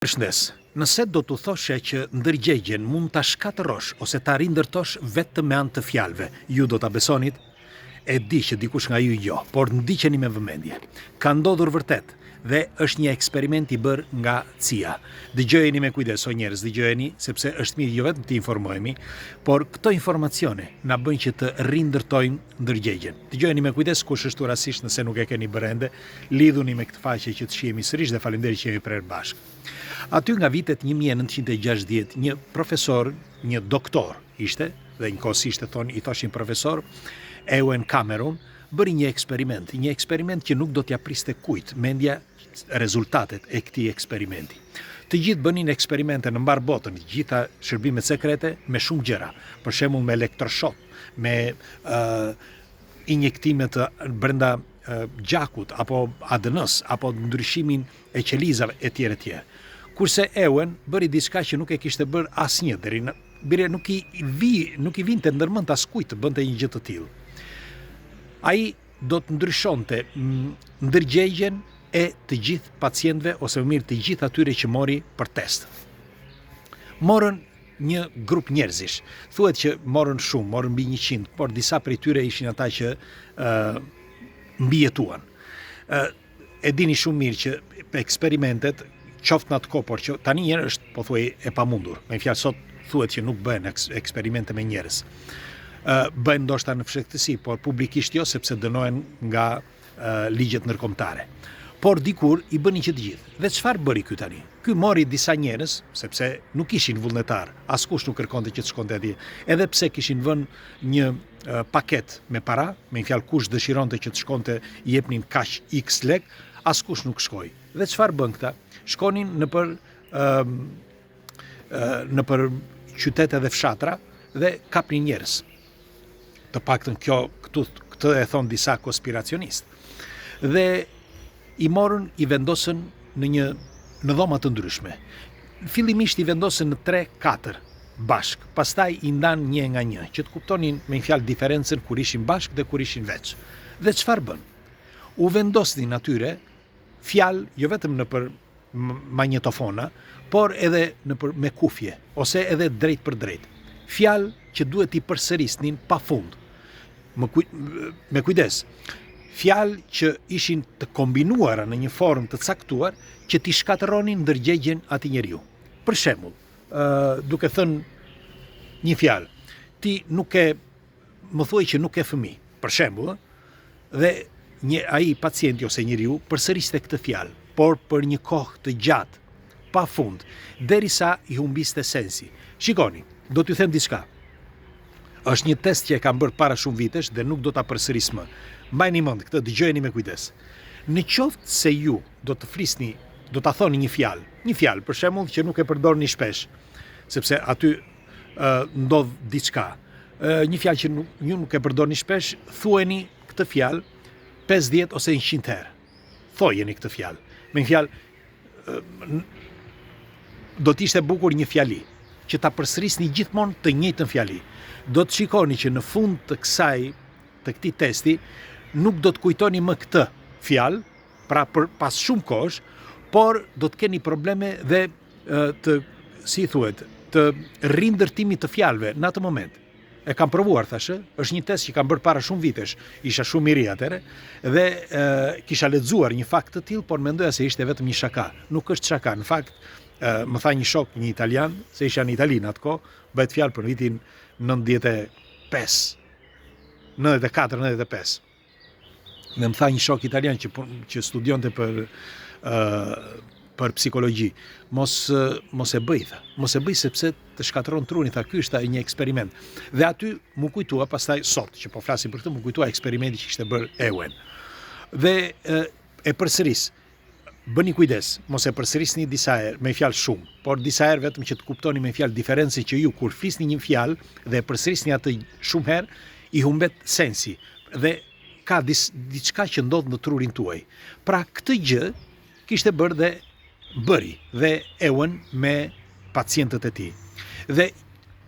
Përshëndes. Nëse do t'u thosha që ndërgjegjen mund ta shkatërrosh ose ta rindërtosh vetëm me anë të fjalëve, ju do ta besonit? E di që dikush nga ju jo, por ndiqeni me vëmendje. Ka ndodhur vërtet dhe është një eksperiment i bërë nga CIA. Dëgjojeni me kujdes o njerëz, dëgjojeni sepse është mirë jo vetëm të informohemi, por këto informacione na bëjnë që të rindërtojmë ndërgjegjen. Dëgjojeni me kujdes kush është rastësisht nëse nuk e keni bërë ende, lidhuni me këtë faqe që të shihemi sërish dhe faleminderit që jemi prerë bashkë. Aty nga vitet 1960, një profesor, një doktor ishte, dhe njëkohësisht e thonë, i thoshin profesor, Ewen Cameron, bëri një eksperiment, një eksperiment që nuk do t'ia priste kujt mendja rezultatet e këtij eksperimenti. Të gjithë bënin eksperimente në mbarë botën, të gjitha shërbimet sekrete me shumë gjëra, për shembull me elektroshok, me uh, injektime të brenda uh, gjakut apo ADN-s apo ndryshimin e qelizave etj etj. Kurse Ewen bëri diçka që nuk e kishte bërë asnjë deri në bile nuk i vi, nuk i vinte ndërmend askujt të bënte një gjë të tillë. Ai do të ndryshonte ndërgjegjen e të gjithë pacientëve ose më mirë të gjithë atyre që mori për test. Morën një grup njerëzish. Thuhet që morën shumë, morën mbi 100, por disa prej tyre ishin ata që ë uh, mbijetuan. Ë uh, e dini shumë mirë që eksperimentet qoftë në atë kohë, por që tani njëherë është pothuaj e pamundur. Me një fjalë sot thuhet që nuk bëhen eksperimente me njerëz. Ë bëhen ndoshta në fshehtësi, por publikisht jo sepse dënohen nga ligjet ndërkombëtare. Por dikur i bënin që të gjithë. Dhe çfarë bëri ky tani? Ky mori disa njerëz, sepse nuk ishin vullnetarë, askush nuk kërkonte që të shkonte atje, edhe pse kishin vënë një paketë me para, me një fjalë kush dëshironte që të shkonte i jepnin kaq x lek, askush nuk shkoi. Dhe çfarë bënë këta? Shkonin nëpër ë nëpër qytete dhe fshatra dhe kapnin njerëz. Të paktën kjo këtu këtë e thonë disa konspiracionistë. Dhe i morën, i vendosën në një në dhoma të ndryshme. Fillimisht i vendosën në 3-4 bashkë, pastaj i ndanë një nga një, që të kuptonin me një fjalë diferencën kur ishin bashkë dhe kur ishin veç. Dhe çfarë bënë? U vendosnin atyre fjalë jo vetëm nëpër magnetofona, por edhe nëpër me kufje ose edhe drejtpërdrejt. Fjalë që duhet t'i përsërisnin pa fund. Më kuj, me kujdes. Fjalë që ishin të kombinuara në një formë të caktuar që t'i shkatërronin ndërgjegjen atij njeriu. Për shembull, ë duke thënë një fjalë, ti nuk e më thuaj që nuk ke fëmijë, për shembull, dhe një ai pacienti ose njeriu përsëriste këtë fjalë, por për një kohë të gjatë, pa fund, derisa i humbiste sensi. Shikoni, do t'ju them diçka. Është një test që e kam bërë para shumë vitesh dhe nuk do ta përsëris më. Mbajeni mend këtë, dëgjojeni me kujdes. Në qoftë se ju do të flisni, do ta thoni një fjalë, një fjalë për shembull që nuk e përdorni shpesh, sepse aty ndodh diçka. Një fjalë që nuk, ju nuk e përdorni shpesh, thuajeni këtë fjalë 50 ose 100 herë. Thojeni këtë fjalë. Me një fjalë do të ishte bukur një fjali që ta përsërisni gjithmonë të njëjtën fjali. Do të shikoni që në fund të kësaj të këtij testi nuk do të kujtoni më këtë fjalë, pra për pas shumë kohësh, por do të keni probleme dhe të si i thuhet, të rindërtimit të fjalëve në atë moment. E kam provuar thashë, është një test që kam bërë para shumë vitesh, isha shumë i ri atëherë dhe e, kisha lexuar një fakt të tillë, por mendoja se ishte vetëm një shaka. Nuk është shaka, në fakt e, më tha një shok, një italian, se isha në Itali në atë kohë, bëhet fjalë për vitin 95, 94, 95. Dhe më tha një shok italian që që studionte për ë për psikologji, mos mos e bëj tha, mos e bëj sepse të shkatërron trurin, tha ky është një eksperiment. Dhe aty m'u kujtua pastaj sot që po flasim për këtë, m'u kujtua eksperimenti që kishte bërë Ewen. Dhe e, e përsëris, bëni kujdes, mos e përsërisni disa herë, me fjalë shumë, por disa herë vetëm që të kuptoni me fjalë diferencën që ju kur flisni një fjalë dhe e përsërisni atë shumë herë, i humbet sensi dhe ka dis, diçka që ndodh në trurin tuaj. Pra këtë gjë kishte bërë dhe bëri dhe Ewen me pacientët e tij. Dhe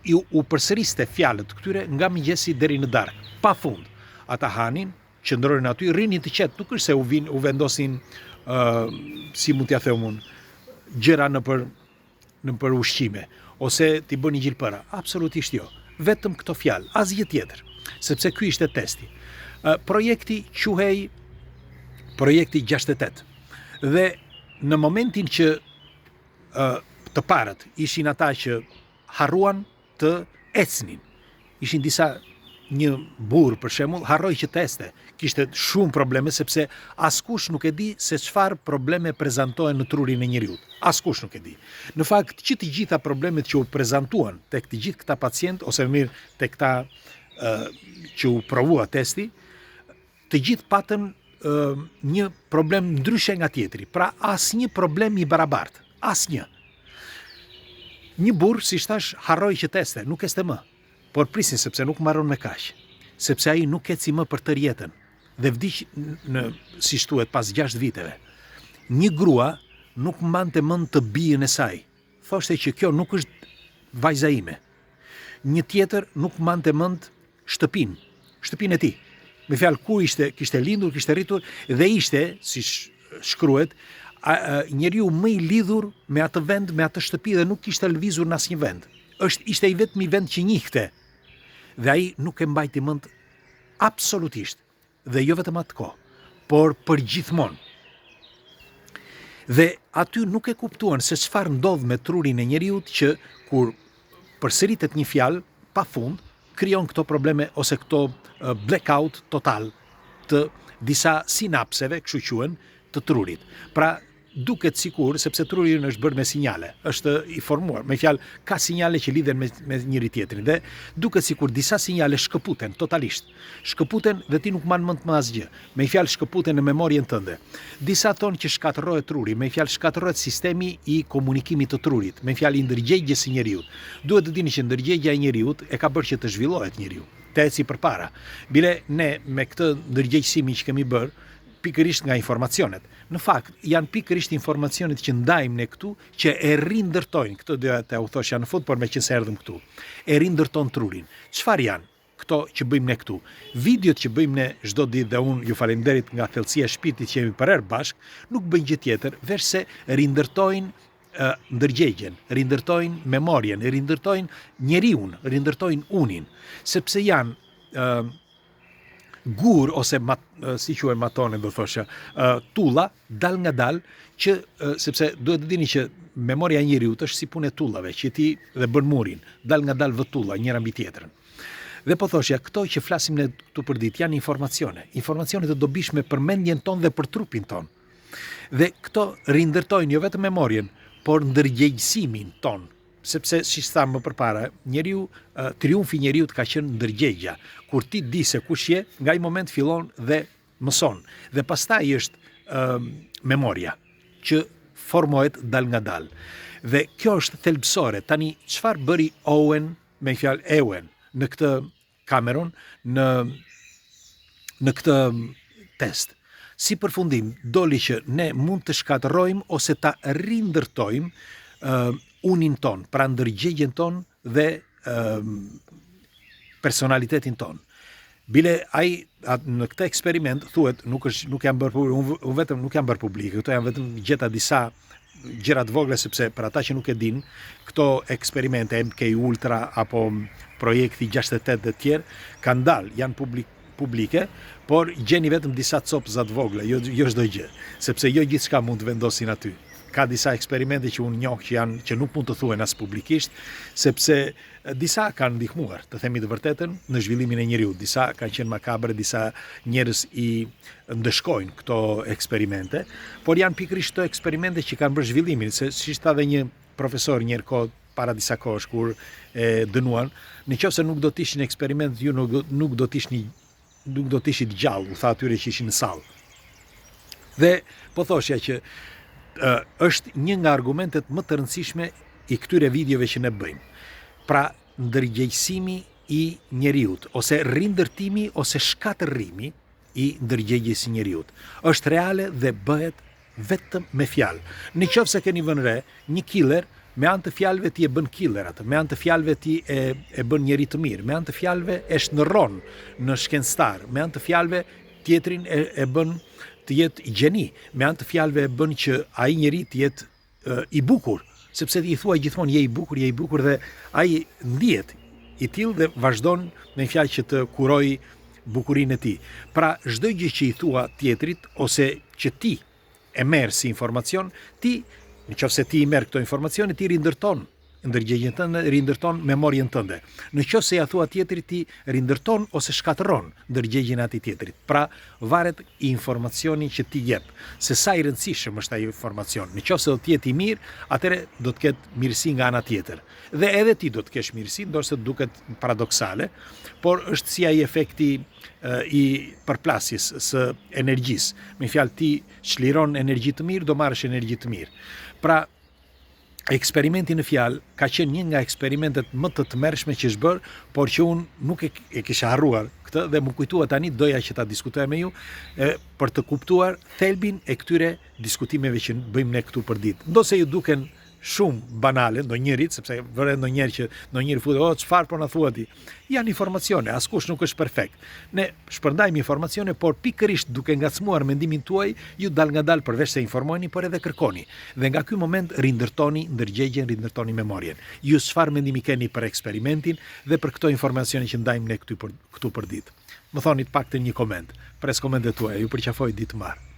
i u përsëriste fjalët këtyre nga mëngjesi deri në darkë, pa fund. Ata hanin, qëndronin aty, rrinin të qetë, nuk është se u vin, u vendosin ë uh, si mund t'ia them unë, gjëra nëpër nëpër ushqime ose t'i bëni gjilpëra. Absolutisht jo. Vetëm këto fjalë, asgjë tjetër, sepse ky ishte testi. Projekti quhej projekti 68. Dhe në momentin që të parët ishin ata që harruan të ecnin. Ishin disa një burrë për shembull harroi që të ecte. Kishte shumë probleme sepse askush nuk e di se çfarë probleme prezantohen në trurin e njeriut. Askush nuk e di. Në fakt, që të gjitha problemet që u prezantuan tek të gjithë këta pacientë ose më mirë tek këta që u provua testi, të gjithë patën një problem ndryshe nga tjetri. Pra asnjë problem i barabartë, asnjë. Një burrë, siç thashë, harroi që të ecte, nuk ecte më. Por prisni sepse nuk mbaron me kaq. Sepse ai nuk eci më për tërë jetën dhe vdiq në, siç thuhet, pas 6 viteve. Një grua nuk mbante mend të bijën e saj. Thoshte që kjo nuk është vajza ime. Një tjetër nuk mbante mend shtëpinë, shtëpinë e tij. Me fjalë ku ishte, kishte lindur, kishte rritur dhe ishte, siç shkruhet, a, a, njeriu më i lidhur me atë vend, me atë shtëpi dhe nuk kishte lëvizur në asnjë vend. Është ishte i vetmi vend që njihte. Dhe ai nuk e mbajti mend absolutisht. Dhe jo vetëm atë kohë, por për gjithmonë. Dhe aty nuk e kuptuan se çfarë ndodh me trurin e njeriut që kur përsëritet një fjalë pa fund, krijon këto probleme ose këto blackout total të disa sinapseve, kështu quhen, të trurit. Pra, duket sikur, sepse truri ynë është bërë me sinjale, është i formuar, me fjalë, ka sinjale që lidhen me, me njëri tjetrin dhe duket sikur disa sinjale shkëputen totalisht. Shkëputen dhe ti nuk mban mend më asgjë. Me fjalë shkëputen në memorien tënde. Disa thonë që shkatërrohet truri, me fjalë shkatërrohet sistemi i komunikimit të trurit, me fjalë i ndërgjegjes së njeriut. Duhet të dini që ndërgjegja e njeriut e ka bërë që të zhvillohet njeriu, të eci përpara. Bile ne me këtë ndërgjegjësimin që kemi bërë, pikërisht nga informacionet. Në fakt, janë pikërisht informacionet që ndajmë ne këtu që e rindërtojnë, këtë doja të u thosha në fund, por meqenëse erdhëm këtu. E rindërton trurin. Çfarë janë këto që bëjmë ne këtu? Videot që bëjmë ne çdo ditë dhe unë ju faleminderit nga thellësia e shpirtit që jemi përherë bashkë, nuk bëjnë gjë tjetër veçse rindërtojnë ndërgjegjen, rindërtojnë memorien, rindërtojnë njeriun, rindërtojnë unin, sepse janë ë gur ose mat, si quhen matone do thosha, tulla dal nga dal që sepse duhet të dini që memoria e njeriut është si punë e tullave që ti dhe bën murin, dal nga dal vë tulla njëra mbi tjetrën. Dhe po thoshja, këto që flasim ne këtu për ditë janë informacione, informacione të dobishme për mendjen tonë dhe për trupin tonë. Dhe këto rindërtojnë jo vetëm memorien, por ndërgjegjësimin tonë sepse siç thamë më përpara, njeriu triumfi i njeriut ka qenë ndërgjegja. Kur ti di se kush je, nga ai moment fillon dhe mëson. Dhe pastaj është uh, memoria që formohet dal nga dal. Dhe kjo është thelbësore. Tani çfarë bëri Owen, me fjalë Ewen në këtë Cameron në në këtë test. Si përfundim, doli që ne mund të shkatërrojmë ose ta rindërtojmë uh, unin tonë, pra ndërgjegjen tonë dhe uh, personalitetin tonë. Bile ai në këtë eksperiment thuhet nuk është nuk janë bërë publik, unë, unë vetëm nuk janë bërë publike, këto janë vetëm gjeta disa gjëra të vogla sepse për ata që nuk e dinë, këto eksperimente MK Ultra apo projekti 68 dhe të tjerë kanë dalë, janë publik publike, por gjeni vetëm disa copëza të vogla, jo jo çdo gjë, sepse jo gjithçka mund të vendosin aty. Ka disa eksperimente që unë njoh që janë që nuk mund të thuhen as publikisht, sepse Disa kanë ndihmuar, të themi të vërtetën, në zhvillimin e njeriut, disa kanë qenë makabre, disa njerëz i ndëshkojnë këto eksperimente, por janë pikërisht këto eksperimente që kanë bërë zhvillimin, se siç tha dhe një profesor një herë kohë para disa kohësh kur e dënuan, në qoftë se nuk do të ishin eksperimentet, ju nuk, nuk do të ishni nuk do të ishit gjallë, u tha atyre që ishin në sallë. Dhe po thoshja që ë është një nga argumentet më të rëndësishme i këtyre videove që ne bëjmë. Pra, ndërgjegjësimi i njeriut ose rindërtimi ose shkatërrimi i ndërgjegjes së njeriut është reale dhe bëhet vetëm me fjalë. Në qoftë se keni vënë re, një killer me anë të fjalëve ti e bën killer atë, me anë të fjalëve ti e e bën njeri të mirë, me anë të fjalëve e shndërron në shkencëtar, me anë të fjalëve tjetrin e e bën të jetë gjeni, me anë të fjalëve e bën që ai njeri të jetë i bukur, sepse i thua gjithmonë je i bukur, je i bukur dhe ai ndihet i tillë dhe vazhdon me një fjalë që të kurojë bukurinë e tij. Pra, çdo gjë që i thua tjetrit ose që ti e merr si informacion, ti, në qoftë se ti i merr këto informacione, ti rindërton ndërgjegjen tënde, rindërton memorien tënde. Në qoftë se ia thua tjetrit, ti rindërton ose shkatërron ndërgjegjen e atij tjetrit. Pra, varet informacioni që ti jep, se sa i rëndësishëm është ai informacion. Në qoftë se do të jetë i mirë, atëherë do të ketë mirësi nga ana tjetër. Dhe edhe ti do të kesh mirësi, ndonëse duket paradoksale, por është si ai efekti i përplasjes së energjisë. Me fjalë ti çliron energji të mirë, do marrësh energji të mirë. Pra, eksperimenti në fjalë ka qenë një nga eksperimentet më të tmerrshme që është bërë, por që unë nuk e, e kisha harruar këtë dhe m'u kujtua tani doja që ta diskutoja me ju e, për të kuptuar thelbin e këtyre diskutimeve që bëjmë ne këtu përditë. Ndonëse ju duken shumë banale ndonjërit, sepse vëre ndonjëherë që ndonjëri futet, oh, çfarë po na thua ti? Janë informacione, askush nuk është perfekt. Ne shpërndajmë informacione, por pikërisht duke ngacmuar mendimin tuaj, ju dalëngadalë përveç se informoheni, por edhe kërkoni. Dhe nga ky moment rindërtoni ndërgjegjen, rindërtoni memorien. Ju çfarë mendimi keni për eksperimentin dhe për këto informacione që ndajmë ne këtu për këtu përditë? Më thoni të paktën një koment. Pres komentet tuaja. Ju përqafoj ditë të mbarë.